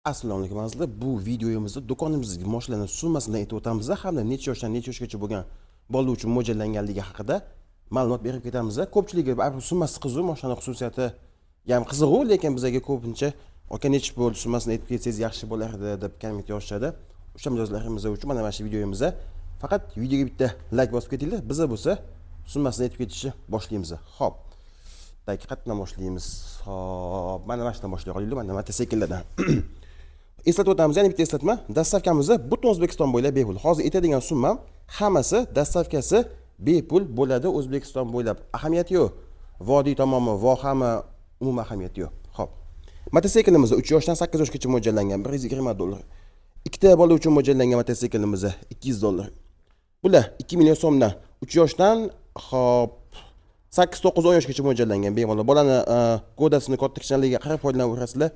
Assalomu alaykum, azizlar. Bu videomizda do'konimizdagi moshinalarni summasini aytib o'tamiz hamda necha yoshdan necha yoshgacha bo'lgan bolalar uchun mo'ljallanganligi haqida ma'lumot berib ketamiz. Ko'pchiligi baribir summasi qiziq, mashinani xususiyati ham qiziq, lekin bizga ko'pincha aka necha pul, summasini aytib ketsangiz yaxshi bo'lardi deb komment yozishadi. O'sha mijozlarimiz uchun mana shu videomizda faqat videoga bitta layk bosib ketinglar. Biza bo'lsa summasini aytib ketishni boshlaymiz. Xo'p. Так, qayerdan boshlaymiz? Xo'p, mana shundan boshlay qolaylik, mana mototsikllardan. Eslatib o'tamiz, yana bitta eslatma. Доставка miz butun O'zbekiston bo'ylab bepul. Hozir aytadigan summam hammasi доставка si bepul bo'ladi O'zbekiston bo'ylab. Ahamiyati yo'q. Vodiy tomonmi, vohami, umuman ahamiyati yo'q. Xo'p. Mototsiklimiz 3 yoshdan 8 yoshgacha mo'ljallangan 120 dollar. Ikkita bola uchun mo'ljallangan mototsiklimiz 200 dollar. Bular 2 million so'mdan 3 yoshdan, xo'p, 8, 9, 10 yoshgacha mo'ljallangan bemalol. Bolani gavdasini katta kichkinaligiga qarab foydalanaverasizlar.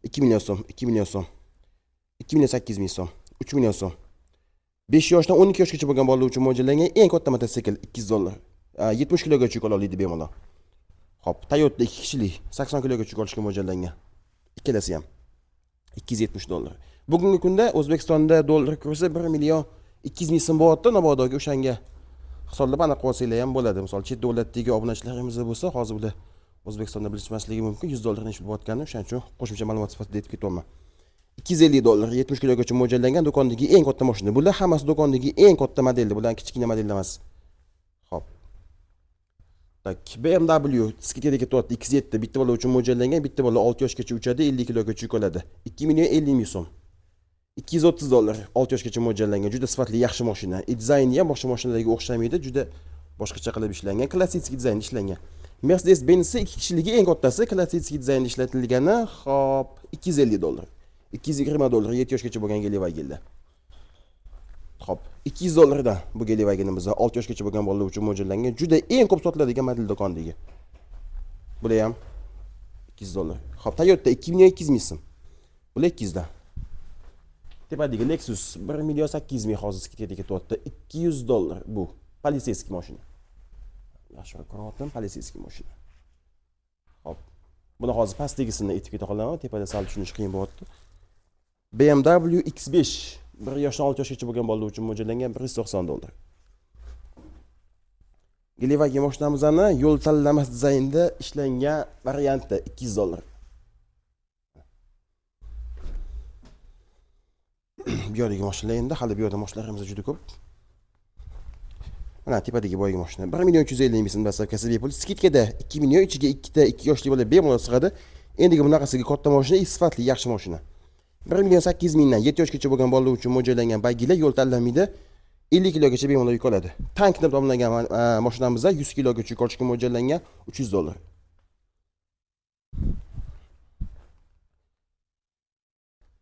2 million so'm, 2 million so'm. 2 million 800 ming so'm, 3 million so'm. 5 yoshdan 12 yoshgacha bo'lgan bolalar uchun mo'ljallangan eng katta mototsikl 200 dollar. 70 kilogacha yuk ola oladi bemalol. Xo'p, Toyota 2 kishilik 80 kilogacha yuk olishga mo'ljallangan. Ikkalasi ham 270 dollar. Bugungi kunda O'zbekistonda dollar kursi 1 million 200 ming so'm bo'lyapti, mabodoga o'shanga hisoblab aniq olsanglar ham bo'ladi. Misol, chet davlatdagi obunachilarimiz bo'lsa, hozir bular O'zbekistonda bilishmasligi mumkin 100 dollar necha bo'layotganini, o'shaning uchun qo'shimcha ma'lumot sifatida aytib ketyapman. 250 dollar, 70 kilogacha mo'ljallangan do'kondagi eng katta mashina. Bular hammasi do'kondagi eng katta modelli, bular kichkina model emas. Xo'p. Так, BMW скидка da ketyapti X7, bitta bola uchun mo'ljallangan, bitta bola 6 yoshgacha uchadi, 50 kilogacha yuk oladi. 2 million 50 ming so'm. 230 dollar, 6 yoshgacha mo'ljallangan, juda sifatli, yaxshi mashina. Dizayni ham boshqa mashinalarga o'xshamaydi, juda boshqacha qilib ishlangan, klassik dizaynda ishlangan. Mercedes-Benz ikki kishiligi eng kattasi, klassik dizaynda ishlatilgani, xo'p, 250 dollar. 220 dollar 7 yoshgacha bo'lgan Gelvagenlar. Xo'p, 200 dollardan bu Gelvagenimiz 6 yoshgacha bo'lgan bolalar uchun mo'ljallangan, juda eng ko'p sotiladigan model do'kondagi. Bular ham 200 dollar. Xo'p, Toyota 2 million 200 ming so'm. Bular 200 dan. Tepadagi Lexus 1 million 800 ming hozir скидка da ketyapti. 200 dollar bu. Полицейский mashina. Yaxshiroq ko'ryaptim, полицейский mashina. Xo'p. Buni hozir pastdagisini aytib keta qolaman, tepada sal tushunish qiyin bo'lyapti. BMW X5 1 yoshdan 6 yoshgacha bo'lgan bolalar uchun mo'ljallangan 190 dollar. Gelvagen mashinamizni yo'l tanlamas dizaynda ishlangan varianti 200 dollar. Bu yoqdagi mashinalar endi hali bu yoqda mashinalarimiz juda ko'p. Mana tepadagi boyagi mashina 1 million 350 ming so'm, доставка si bepul. Скидка da 2 million, ichiga ikkita 2 yoshli bola bemalol sig'adi. Endigi bunaqasiga katta mashina, sifatli, yaxshi mashina. 1 million 800 mingdan 7 yoshgacha bo'lgan bolalar uchun mo'ljallangan baggilar yo'l tanlamaydi. 50 kilogacha bemalol yuk oladi. Tank deb nomlangan mashinamizda 100 kilogacha yuk olishga mo'ljallangan 300 dollar.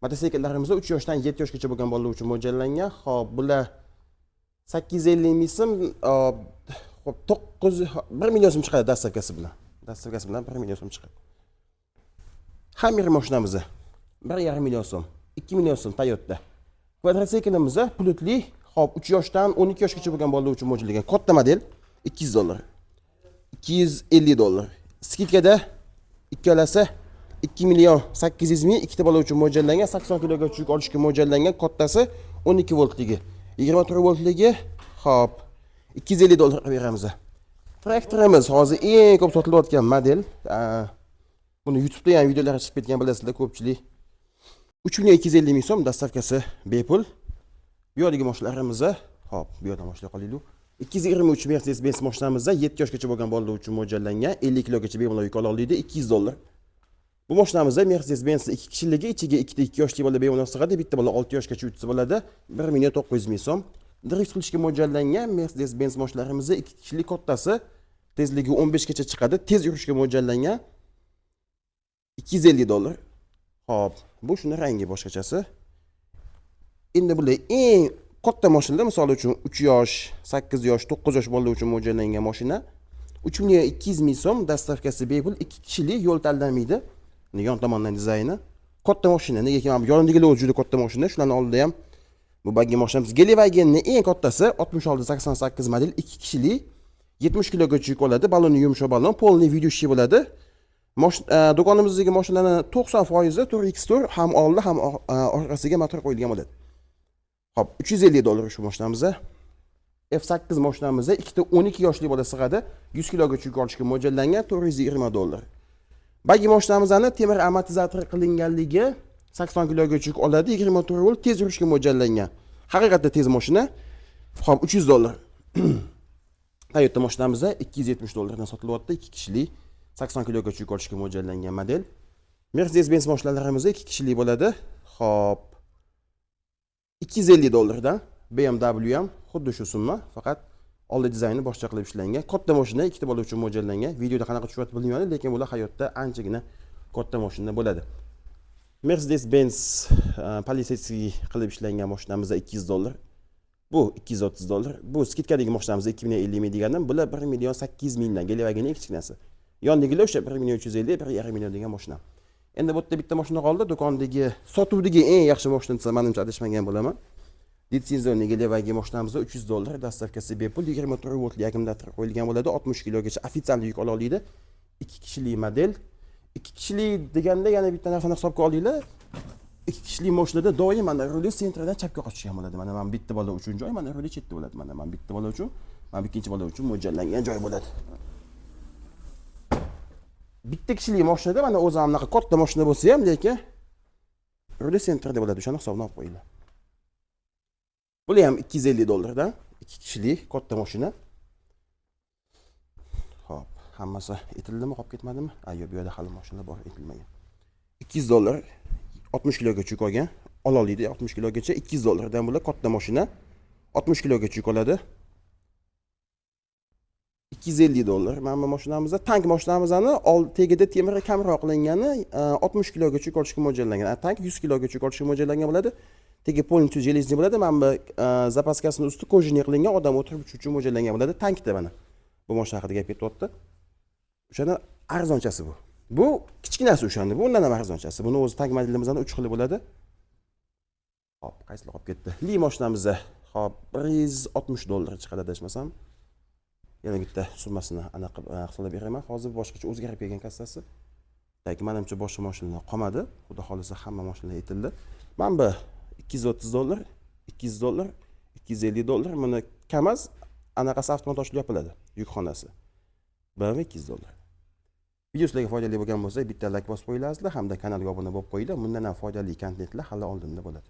Mototsikllarimiz 3 yoshdan 7 yoshgacha bo'lgan bolalar uchun mo'ljallangan. Xo'p, bular 850 ming so'm, xo'p, 9 1 million so'm chiqadi доставка si bilan. Доставка si bilan 1 million so'm chiqadi. Hammer mashinamiz 1,5 million so'm, 2 million so'm Toyota. Kvadrotsiklimiz pulutli, xo'p, 3 yoshdan 12 yoshgacha bo'lgan bolalar uchun mo'ljallangan katta model 200 dollar. 250 dollar. Скидка da ikkalasi 2 million 800 ming, ikkita bola uchun mo'ljallangan, 80 kilogacha yuk olishga mo'ljallangan kattasi 12 voltligi. 24 voltligi, xo'p, 250 dollar qilib beramiz. Traktorimiz hozir eng ko'p sotilayotgan model. Buni YouTube'da ham videolari chiqib ketgan, bilasizlar ko'pchilik. 3 million 250 ming so'm, доставка si bepul. Bu yoqdagi mashinalarimiz, xo'p, bu yoqdan boshlay qolaylik. 223 Mercedes-Benz mashinamizda 7 yoshgacha bo'lgan bolalar uchun mo'ljallangan, 50 kilogacha bemalol yuk ola oladi, 200 dollar. Bu mashinamizda Mercedes-Benz 2 kishiligi, ichiga ikkita 2 yoshli bola bemalol sig'adi, bitta bola 6 yoshgacha uchsa bo'ladi, 1 million 900 ming so'm. Drift qilishga mo'ljallangan Mercedes-Benz mashinalarimizda 2 kishilik kattasi tezligi 15 gacha chiqadi, tez yurishga mo'ljallangan 250 dollar. Xo'p, bu shuni rangi boshqachasi. Endi bular eng katta mashinalar, misol uchun 3 yosh, 8 yosh, 9 yosh bolalar uchun mo'ljallangan mashina. 3 million 200 ming so'm, доставка si bepul, 2 kishilik, yo'l tanlamaydi. Yon tomondan dizayni. Katta mashina. Negaki mana bu yonidagilar o'zi juda katta mashina. Shularning oldida ham bu baggi mashinamiz Gelvagenning eng kattasi 66 88 model, 2 kishilik, 70 kilogacha yuk oladi. Baloni yumshoq balon, полный ведущий bo'ladi. Do'konimizdagi mashinalarni 90% 4x4, ham oldi, ham orqasiga motor qo'yilgan bo'ladi. Xo'p, 350 dollar shu mashinamizda. F8 mashinamizda ikkita 12 yoshli bola sig'adi, 100 kilogacha yuk olishga mo'ljallangan, 420 dollar. Bagi mashinamizni temir amortizator qilinganligi, 80 kilogacha yuk oladi, 24 volt, tez yurishga mo'ljallangan. Haqiqatda tez mashina. Xo'p, 300 dollar. Toyota mashinamizda 270 dollardan sotilyapti, 2 kishilik, 80 kilogacha yuk olishga mo'ljallangan model. Mercedes-Benz mashinalarimiz 2 kishilik bo'ladi. Xo'p, 250 dollardan. BMW ham xuddi shu summa, faqat oldi dizayni boshqa qilib ishlangan. Katta mashina, ikkita bola uchun mo'ljallangan. Videoda qanaqa tushyapti bilmayman, lekin bular hayotda anchagina katta mashina bo'ladi. Mercedes-Benz полицейский qilib ishlangan mashinamizda 200 dollar. Bu 230 dollar. Bu скидка dagi mashinamiz 2050 ming deganim, bular 1 million 800 mingdan Gelwagenning kichkinasi. Yonidagilar o'sha 1 million 350, 1,5 million degan mashina. Endi bu yerda bitta mashina qoldi. Do'kondagi sotuvdagi eng yaxshi mashina desam, manimcha adashmagan bo'laman. Litsenzionniy Gelwagen mashinamizda 300 dollar, доставка si bepul, 24 voltli akkumulyator qo'yilgan bo'ladi, 60 kilogacha официальный yuk ola oladi. 2 kishilik model. 2 kishilik deganda yana bitta narsani hisobga olinglar. 2 kishilik mashinada doim mana ruli центр dan chapga qochgan bo'ladi. Mana mana bitta bola uchun joy, mana ruli chetda bo'ladi. Mana mana bitta bola uchun, mana ikkinchi bola uchun mo'ljallangan joy bo'ladi. Bitta kishilik mashinada mana o'zi ham anaqa katta mashina bo'lsa ham, lekin ruli центр da bo'ladi. O'shani hisobini olib qo'yinglar. Bular ham 250 dollardan, 2 kishilik katta mashina. Xo'p, hammasi aytildimi, qolib ketmadimi? A, yo'q, bu yerda hali mashina bor, aytilmagan. 200 dollar, 60 kilogacha yuk olgan. Ola oladi 60 kilogacha, 200 dollardan bular, katta mashina. 60 kilogacha yuk oladi. 250 dollar. Mana bu mashinamizda tank mashinamizni ol tagida temiri kamroq qilingani, 60 kilogacha yuk olishga mo'ljallangan. Tank 100 kilogacha yuk olishga mo'ljallangan bo'ladi. Tagi полностью железный bo'ladi. Mana bu запаска sini usti кожаный qilingan, odam o'tirib uchish uchun mo'ljallangan bo'ladi. Tankda mana. Bu mashina haqida gap ketyapti. O'shani arzonchasi bu. Bu kichkinasi o'shani, bu undan ham arzonchasi. Buni o'zi tank modelimizdan 3 xili bo'ladi. Xo'p, qaysilar qolib ketdi? Li mashinamizda, xo'p, 160 dollar chiqadi adashmasam. Yana bitta summasini anaqa qilib hisoblab beraman. Hozir boshqacha o'zgarib kelgan kassasi. Так, manimcha boshqa mashinalar qolmadi. Xudo xohlasa, hamma mashinalar aytildi. Mana bu 230 dollar, 200 dollar, 250 dollar. Buni Kamaz anaqasi avtomat ochilib yopiladi, yukxonasi. BMW 200 dollar. Video sizlarga foydali bo'lgan bo'lsa, bitta like bosib qo'yinglar hamda kanalga obuna bo'lib qo'yinglar. Bundan ham foydali kontentlar hali oldinda bo'ladi.